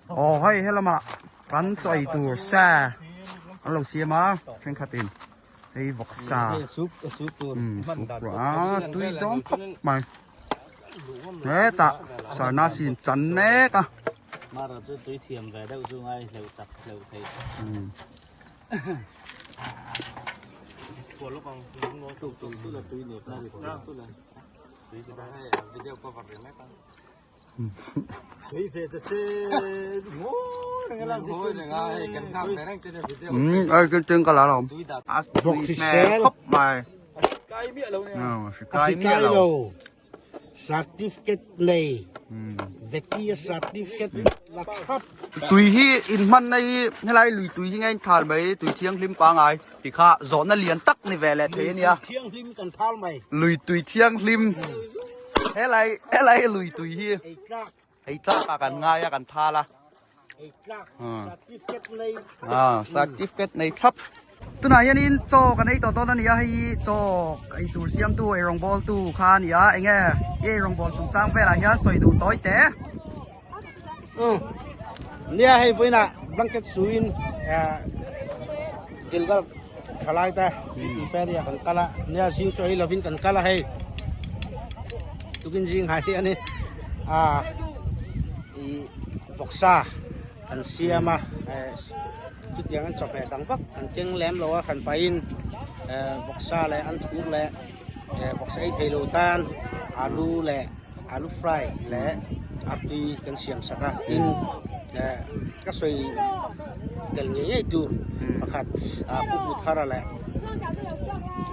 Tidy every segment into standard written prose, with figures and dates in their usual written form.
Aw hei helama kan chaw ei tur sa an lo siam a thenkhatin hei vawksa umm soup rawh a tui dawn khawp mai hetah sarna sin chan mek a. Certificate nei Vetia certificate la thlap. Tui hi in hman na hi helai lui tui hi nge in thal mai tui thianghlim pangai ti kha zawhna lian tak ni ve leh thei a nia. Thianghlim kan thal mai. Lui tui thianghlim helai helai lui tui hi Ei tlak. Ei tlak ah kan ngai a kan thal a. Ei tlak certificate nei thlap. Ah certificate nei thlap. Tunah hianin chaw kan ei tawh dawn a ni a hei chaw ei tur siamtu ei rawngbawl tu kha a ni a enge i ei rawngbawl chungchang velah hian sawi duh tawi te. Umm nia hei vawiinah blanket suin Gilgal thalai te Pretoria kan kal a nia zing chaw ei lovin kan kal a hei tukin zing hai hi a ni a ih vawksa kan siam a chutiang an chawhmeh dang vak kan keng lem lo a hran pahin vawksa leh an thur leh vawksa ei thei lo tan alu leh alu fry leh artui kan siam sak a tin ka sawi tel ngei ngei tur pakhat pu Buthara leh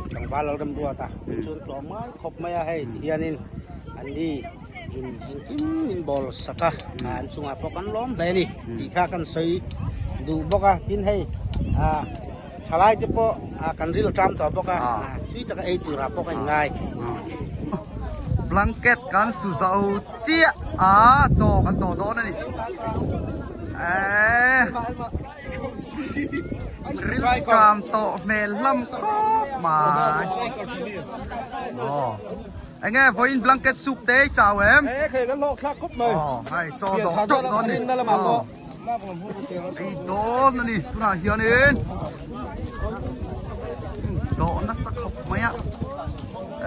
tlangval lo remruat a chuan tlawm ngai khawp mai a hei tihianin an ni in engkim min bawl sak a an chungah pawh kan lawm hle a ni tih kha kan sawi duh bawk a tin hei ah thalai te pawh kan ril a ṭam tawh bawk a tui taka ei turah pawh ka inngai. Blanket kan su zo chiah a chaw kan tawh dawn a ni eee ril ṭam tawh hmel hlam khawp mai aw. Enge vawiin blanket soup te i chau em? E khei kan hlawk thlak khawp mai. Aw hei chaw dawh tawh dawn ni. Ei dawn a ni tunah hianin dawh nasa khawp mai a.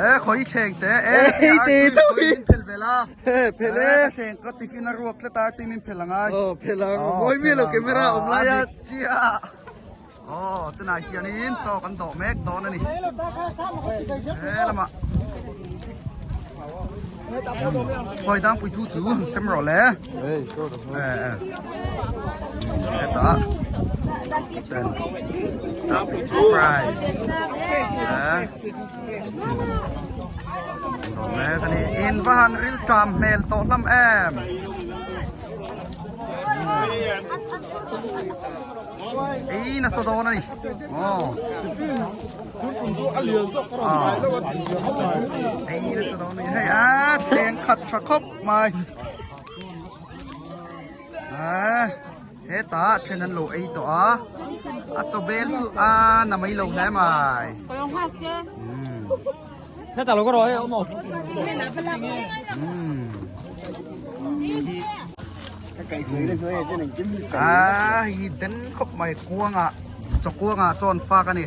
E khawi thleng te e Ei te chauh hi. Min phel vel a. E phel e. Ka thleng ka tiffin a ruak tlat a tui min phel angai. Aw phel ang. Mawi mi lo camera awm lai a. Chiah. Aw tunah hianin chaw kan dawh mek dawn a ni he lamah khawi dang pui thu chu han sem rawh le e e hetah ten price e dawh mek a ni in va han ril ṭam hmel tawh hlawm em. Ei nasa dawn a ni aw ei nasa dawn a ni hei a thleng khat tha khawp mai a hetah then an lo ei tawh a a chaw bel chu a na mai lo hle mai A hi den khawp mai kuangah chaw kuangah chawn fak a ni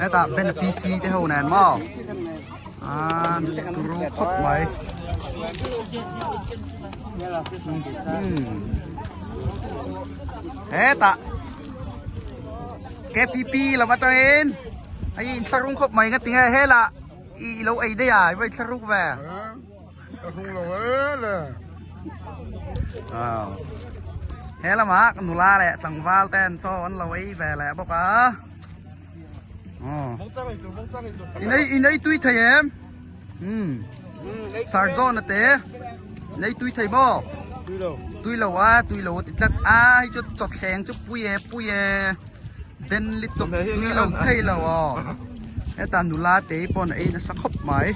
hetah ben PC te ho nen maw a turu khawp mai hetah KPP lam atangin hei inthlahrung khawp mai ngatinge helah I lo ei daih a, i va thla ruk ve. Ka hlung lo e le. Aw. He lamah nula leh tlangval ten chaw an lo ei ve leh bawk a. Aw. In ei in ei tui thei em? Um. Sir John a te. In ei tui thei maw? Tui lo. Tui lo a, tui lo a ti tlat a, hei chu chawthleng chu pui e pui e. Den lutuk tui lo thei lo aw heta nula te pawn a ei nasa khawp mai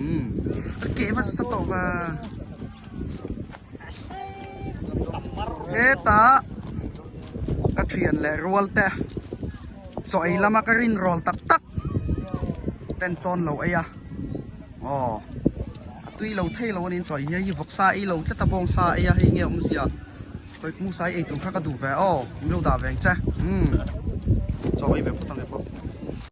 umm a keh hmasa tawh va heta ka thian leh rual te chaw ei lama ka rin rawl tak tak ten chawn lo ei a aw a tui lo thei lo a ni chaw ei hi hei vawksa ei lo tlat a bawngsa ei a hei nge awmzia. Tawih musai ei tur kha ka duh ve aw, min lo dah ve ang che. Umm. Chaw ei ve phawt ang.